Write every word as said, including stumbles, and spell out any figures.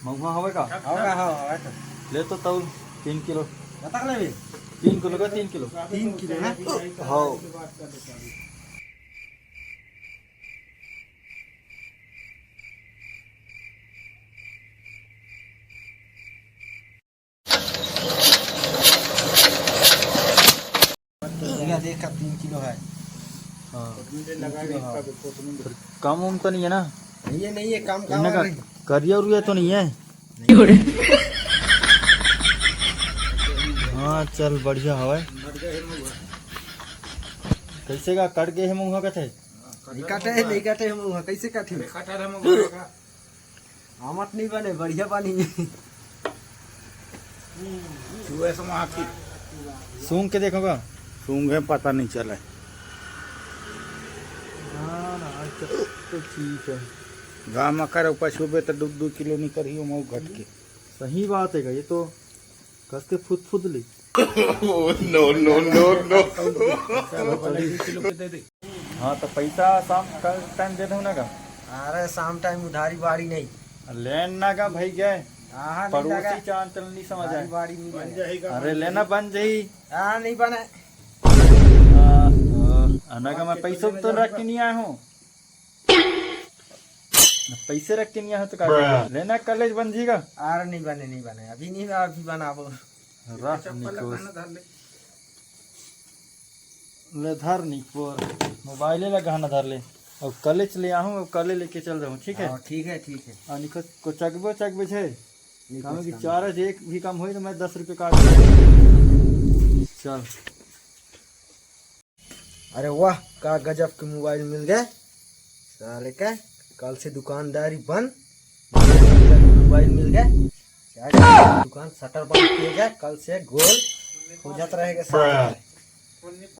महुआ हवे का? हवे का? हाँ, हवे तो। ले तो तौल तीन किलो। कतक लेबे? तीन किलो का, तीन किलो। तीन किलो ना? हाँ। देखा, देखा, तीन किलो है। हाँ। तीन किलो है। फिर कम उम तो नहीं है ना? नहीं है, नहीं है, कम, कम इन्हें का नहीं। करिया उरिया तो नहीं है? हाँ, चल, बढ़िया हवय। कैसे का कट गए है महुआ कथे? नहीं काटे है, नहीं काटे है महुआ, कैसे काटे? आमट नहीं बने, बढ़िया बनी। छुए से वहाँ की सूंघ के देखो का? सूंघे पता नहीं चले। हाँ ना, अच्छा, तो ठीक है। गाँव में करे पशु बे तो दू दू किलो निकल ही मऊ घट के। सही बात है, ये तो कस के फुद फुद ली। नो, नो, नो, नो। हाँ, तो पैसा शाम कल टाइम दे दो ना का? अरे, शाम टाइम उधारी बाड़ी नहीं। लेन ना का भाई गए? हाँ, हाँ, नहीं पड़ोसी लगा। चांद चलनी समझ आए। उधारी बाड़ी नहीं लगा। अरे, लेना बन जाई। हाँ, नहीं बने। आ, आ, ना का मैं पैसा तो रख के नहीं आया हूँ। पैसे रख के नहीं आया हूँ तो का करूँ? लेना कॉलेज बन जाएगा। अरे, नहीं बने, नहीं बने, अभी नहीं, अभी बनाबो। रख निकोर। ले धर निकोर, मोबाइले ला गहना धर ले। अब कले चले आहूँ, अब कले लेके चल जाऊँ, ठीक है? हाँ, ठीक है, ठीक है। और निकोर को चगबो चगबे छे। नहीं, कामे कुछ की काम चार नहीं। आज एक भी काम होई तो मैं दस रुपये काट दूँ। चल। अरे वाह, का गजब के मोबाइल मिल गए साले का। कल से दुकानदारी बंद, मोबाइल मिल गए। क्या दुकान शटर बंद किए गए, कल से गोल हो जाता रहेगा साले का।